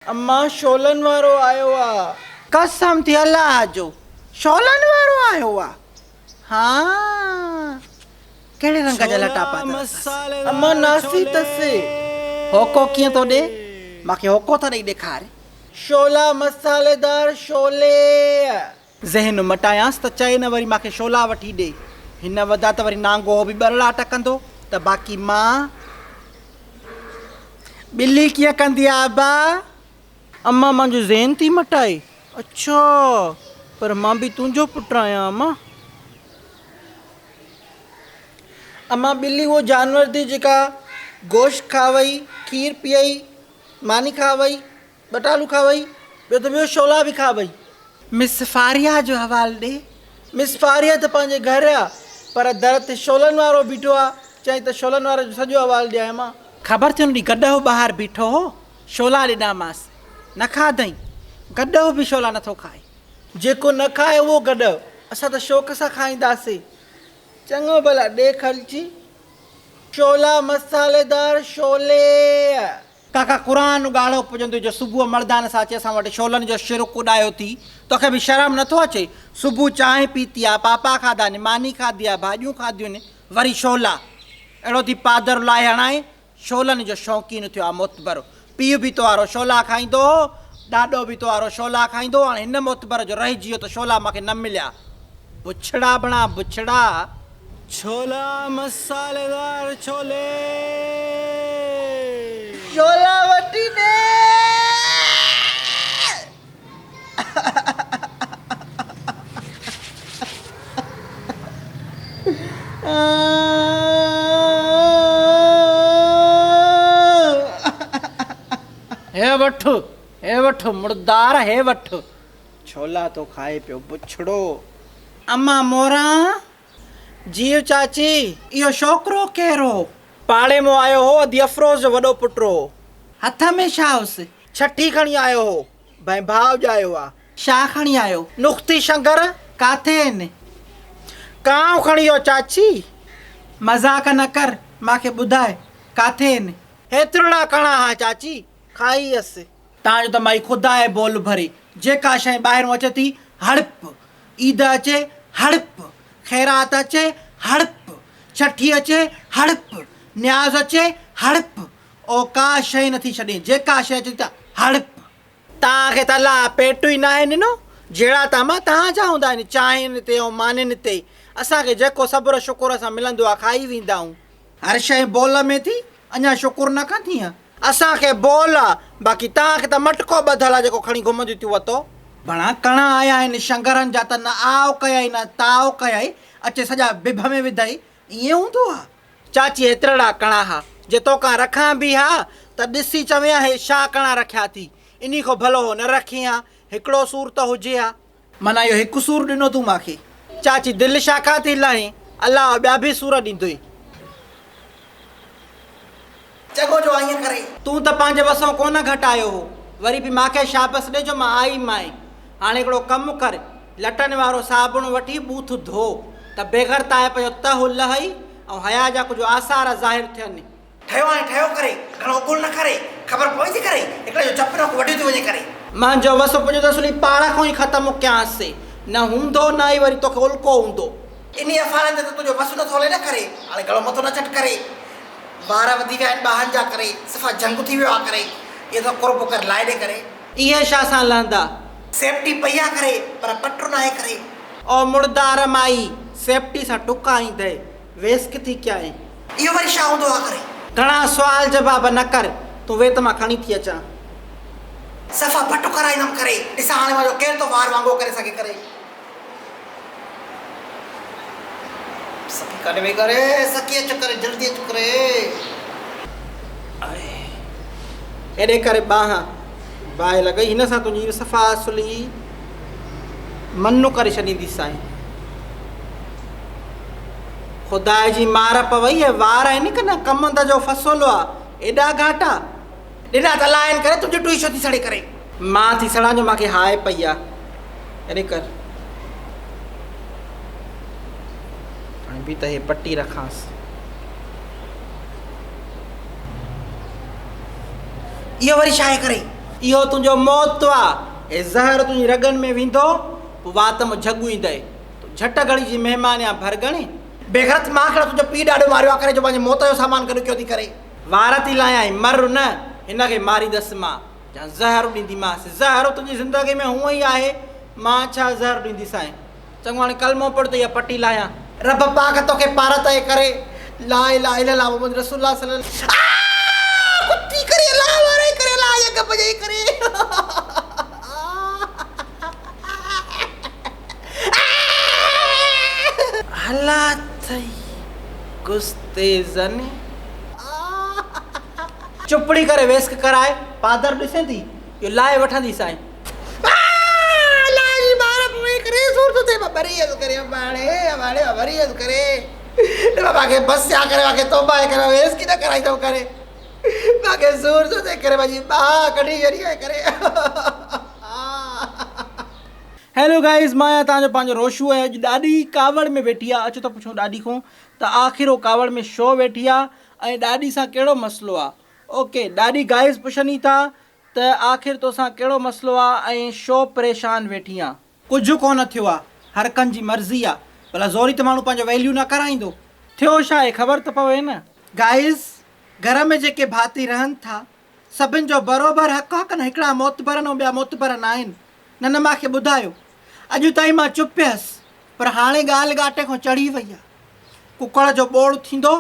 امان شعلن وارو آيو آ. قسم ٿي الله جو شعلن وارو آيو آ. ها ڪهڙي رنگ جا لٽا پاتل اٿس. امان ناسي اٿس. هوڪو ڪيئن ٿو ڏي؟ مان کي هوڪو ٿو ڏئي ڏيکار. شعلا مصالحيدار شعلي. ذهن مٽايانس ته چئي نه وري مان کي شعلا وٺي ڏي. هن وڌا ته وري نانگو هو به ٻرڙا ٽڪندو ته باقي مان. ٻلي ڪيئن ڪندي آ ابا؟ امان مانجو ذهن ٿي مٽائي. اڇا پر مان به تنهنجو پٽ آهيان امان. امان ٻلي اهو جانور ٿي جيڪا گوشت کاوئي، کير پيئي، ماني کاوئي، ٻٽالو کاوئي، ٻيو ته ٻيو شولا به کاوئي. مس فاريا جو حوال ڏي. مس فاريا ته پنهنجي گهر آ، پر در تي شولن وارو بيٺو آ، چيائين ته شولن واري جو سڄو حوال ڏيانء مان. خبر ٿي ان ڏينهن گڏهه ٻاهر بيٺو هو، شولا ڏنامانس، نه کاڌئين. گڏهه به شولا نٿو کائي. جيڪو نه کائي اهو گڏهه، اسان ته شوق سان کائينداسين. چڱو ڀلا ڏي خلچي. شولا مصالحيدار شولي. ڪاڪا قرآن ڳاڙهو پڄندو جو صبح مردان سان اچي اسان وٽ شعلن جو شرڪ اڏايو ٿي، توکي به شرم نٿو اچي؟ صبح چانهه پيتي آ، پاپا کاڌا ني، ماني کاڌي آ، ڀاڄيون کاڌيون ني، وري شعلا. اهڙو ٿي پادر لاهي هڻائين، شعلن جو شوقين ٿيو آ معتبر. پيء به توهارو شعلا کائيندو هو، ڏاڏو به توهارو شعلا کائيندو هو، هاڻي هن معتبر جو رهجي ويو ته شعلا مان کي نه مليا. بڇڙا بڻا بڇڙا. ڇولا مصالحيدار ڇولي. ڇولا وٺي ڏي. هي وٺ هي وٺ مردار هي وٺ. ڇولا ٿو کائي پيو بڇڙو. امان موران جيء چاچي، اهو ڇوڪرو ڪير هو؟ پاڙي مان آيو هو، ادي افروز جو وڏو پٽ هو. هٿ ۾ ڇا هوس؟ ڇٺي کڻي آيو هو. ڀئي ڀاء ڄايو آ. ڇا کڻي آيو؟ نختي شنگر ڪاٿي آهن؟ ڪانء کڻي ويو چاچي. مذاق نه ڪر، مان کي ٻڌاء، ڪاٿي آهن؟ هيترڙا ڪڻا ها چاچي، کائي ويس. تان جو ته مائي خدا جي بول ڀري، جيڪا شيء ٻاهرون اچي ٿي، هڙپ. عيد اچي، هڙپ. خيرات اچي، هڙپ. ڇٺي اچي، هڙپ. نياز اچي، هڙپ. او ڪا شيء نٿي ڇڏين، جيڪا شيء اچي ٿي ته هڙپ. توهان کي ته الله پيٽ ئي ناهي ڏنو، جهڙا ته امان توهان جا هوندا آهن، چانهن تي ۽ مانين تي. اسان کي جيڪو صبر شڪر سان ملندو آهي، کائي ويندا آهيون. هر شيء بول ۾ ٿي، اڃا شڪر نه ڪندينء؟ اسان کي بول آ، باقي توهان کي ته مٽڪو ٻڌل آ جيڪو کڻي گهمنديون ٿيون وتو. ڀڻا ڪڻا آيا آهن شنگرن جا ته نه آء ڪيائين نه تاء ڪيائين، اچي سڄا بڀ ۾ وڌائين، ائين هوندو آ؟ چاچي هيترڙا ڪڻا ها، جي توکان رکان به ها ته ڏسي چوين ها هي ڇا ڪڻا رکيا ٿي، انهي کان ڀلو هو نه رکين ها، هڪڙو سور ته هجي ها. معنيٰ اهو هڪ سور ڏنو تون مان کي. چاچي دل ڇا کان ٿي لاهين، الله ٻيا به سور ڏيندوئي. چڱو جو ائين ڪرين. تون ته پنهنجي وسئون ڪونه گهٽايو هو، وري به مان کي شابس ڏي جو مان آئي مانء. هاڻي هڪڙو ڪم ڪر، لٽن وارو صابڻ وٺي ٻوٿ ڌو ته بيغرتائپ جو تهه لهئي ۽ حياء جا ڪجهه آثار ظاهر ٿين. ٺهيو هاڻي ٺهيو ڪري، گهڻو اگهڙ نه ڪري، خبر پوي ٿي ڪري، هڪڙي جو چپ نه وڍيو ٿي وڃي ڪري. منهنجو وس پڄو ته سلي پاڙ کان ئي ختم ڪيانس، نه هوندو نه ئي وري توکي الڪو هوندو. انهي افعالن تي ته تنهنجو وس نه ٿو هلي نه ڪري، هاڻي گهڻو مٿو نه چٽ ڪري، وار وڌي ويا آهن ٻانهن جا ڪري، صفا جهنگ ٿي ويو آ ڪري، اهي ته قرب ڪر لائي ڏي ڪري. اهي ڇا سان لهندا؟ سيفٽي پئي آ ڪري، پر پٽ ناهي ڪري. او مڙدار مائي، سيفٽي سان ٽڪا ايندئي، ويسڪ ٿي ڪيائين. اهو وري ڇا هوندو آ ڪري. گهڻا سوال جواب نه ڪر، تون ويهه ته مان کڻي ٿي اچان. صفا پٽ ڪرائيندم ڪري، ڏسان هاڻي منهنجو ڪير ٿو وار وانگو ڪري سگهي ڪري. سکي ڪاڏي وئي ڪري، سکي اچ ڪري، جلدي اچ ڪري. هيڏي ڪري ٻانهن باهه لڳئي، هن سان تنهنجي صفا سلهي منو ڪري ڇڏينديسانء. خدا جي مار پوئي، اهي وار آهن ڪه نه ڪمند جو فصل آ، ايڏا گهاٽا. ڏنا ته الله آهن ڪري، تنهنجي ٽوئي ڇو ٿي سڙي ڪري. مان ٿي سڙان جو مان کي هاء پئي آ. هيڏي ڪر. هاڻي به ته هي پٽي رکانس. اهو وري ڇا آهي ڪري. اهو تنهنجو موت آ. هي زهر تنهنجي رڳن ۾ ويندو، پوء وات مان جهڳ ايندئي. تون جهٽ گهڙي جي مهمان يا ڀرڳڻي. بيغيرت مان ڪهڙو تنهنجو پيء ڏاڏو ماريو آ ڪري جو پنهنجي موت جو سامان گڏ ڪيو ٿي ڪري. وار ٿي لاهيائين، مر نه، هن کي ماريندس مان. جا زهر ڏينديمانس. زهر تنهنجي زندگي ۾ هونء ئي آهي، مان ڇا زهر ڏينديسانء. چڱو هاڻي ڪلمو پڙهه ته اها پٽي لاهيان. رب پاڪ توکي پارت اي ڪري. لا اله الا الله محمد رسول الله صلي الله آ ڪتي ڪري الله واري ڪري الله جا گپ جي ڪري. هلا ٿئي گستي زني. چپڙي ڪري ويسڪ ڪرائي پادر ڏسين ٿي اهو لاهي وٺنديسانء. الله جي مار پوي ڪري سور ٿو ٿئي مان مري ويس ڪري اماڙي اماڙي مان مري ويس ڪري مان کي بس يا ڪري مان کي توبه ڪري ويس ڪي نه ڪرائي ٿو ڪري مان کي سور ٿو ٿئي ڪري مان جي ٻاهه ڪڍي ڇڏي آهي ڪري. هيلو گائز مان آهيان توهان جو پنهنجو روشو ۽ اڄ ڏاڏي ڪاوڙ ۾ ويٺي آ اچو ته پڇون ڏاڏي کون ته آخر هو ڪاوڙ ۾ شو ويٺي آ ۽ ڏاڏي سان ڪهڙو مسئلو آ اوڪي ڏاڏي گائز پڇن ئي ٿا ته آخر توسان ڪهڙو مسئلو آ ۽ شو پريشان ويٺي آن. ڪجهه ڪونه ٿيو آ، هر ڪنهن جي مرضي آ، ڀلا زوري ته ماڻهو پنهنجو ويليو نه ڪرائيندو. ٿيو ڇا آهي خبر ته پوي نه. گائز گهر ۾ جيڪي ڀاتي رهن ٿا سڀن جو بروبر حق آ ڪنه هڪڙا معتبرن ۽ ٻيا معتبر ناهن نه نه ماکي ٻڌايو اڄ تائين مان چپ هيس پر هاڻي ڳالهه ڳاٽي کان چڙهي وئي آ ڪڪڙ جو ٻوڙ ٿيندو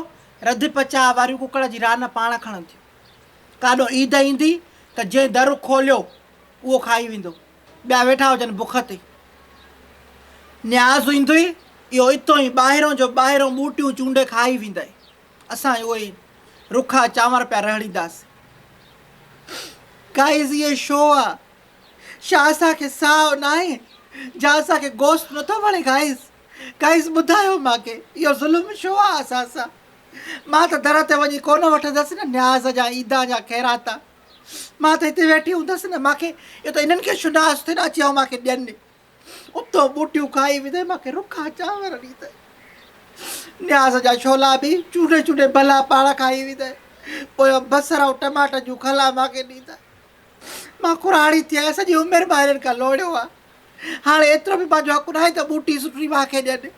رڌ پچاء واريون ڪڪڙ جي ران پاڻ کڻنديون. ڪاڏو عيد ايندي ته جنهن در کوليو اهو کائي ويندو، ٻيا ويٺا هجن بک تي. نياز ايندوئي اهو اتو ئي ٻاهرون جو ٻاهرون ٻوٽيون چونڊي کائي ويندئي. اسان اهو ئي رکا چانور پيا رهڙينداسين. گائز اهي شو آ. شا اسان کي ساهه ناهي جا اسان کي گوشت نٿو وڻي گائز. گائز ٻڌايو مانکي اهو ظلم شو آ اسان سان. مان ته در تي وڃي ڪونه وٺندس نه نياز جا عيدان جا خيراتا. مان ته هتي ويٺي هوندس نه مانکي اهو ته انهن کي شناس ٿئي نه اچي ۽ مانکي ڏين. اتو ٻوٽيون کائي ويندي مانکي رکا چانور ڏيندي. نياز جا ڇولا به چونڊي چونڊي ڀلا پاڻ کائي ويندي. پويان بصر ۽ ٽماٽن جون کلان مانکي ڏيندا. مان ڪراڙي ٿي آهيان سڄي عمر مان هنن کان لوڙيو آ. هاڻي ايترو به پنهنجو حق ناهي ته ٻوٽي سٺي مان کي ڏين.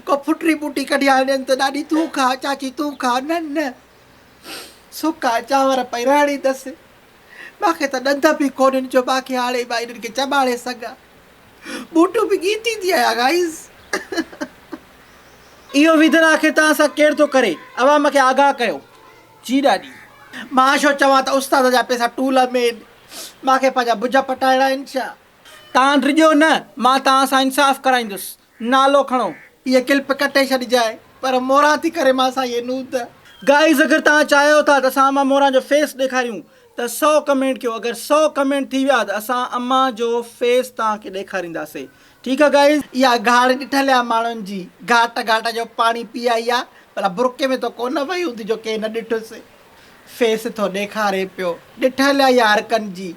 ڪو ڦٽري ٻوٽي ڪڍي آڻي ڏين ته ڏاڏي تون کاء، چاچي تون کاء. نه نه. سڪا چانور پئي رهڙيندس. مان کي ته ڏند به ڪونهن جو مان کي هاڻي مان انهن کي چٻاڙي سگهان. ٻوٽيون به ڳيتيندي آهيان گائيز. اهو ويڌن آخر توهان سان ڪير ٿو ڪري؟ عوام کي آگاهه ڪيو. جي ڏاڏي. مان ڇو چوان ته استاد جا پئسا ٽول ۾ آهن. مان کي پنهنجا بجهه پٽائڻا آهن ڇا؟ توهان ڊڄو نه، مان توهان سان انصاف ڪرائيندس. نالو کڻو. هيء ڪلپ ڪٽي ڇڏجانء، پر موران ٿي ڪري مان سان هيء نود. گائيز اگر توهان چاهيو ٿا ته اسان امان موران جو فيس ڏيکاريون ته سئو ڪمينٽ ڪيو اگر سئو ڪمينٽ ٿي ويا ته اسان امان جو فيس توهان کي ڏيکارينداسي ٺيڪ آ گائيز. اها گهاڙ ڏٺل آ ماڻهن جي، گهاٽ گهاٽ جو پاڻي پي آئي آ، ڀلا برقعي ۾ ته ڪونه وئي هوندي جو ڪنهن نه ڏٺس. فيس ٿو ڏيکاري پيو. ڏٺل آ يار ڪن جي.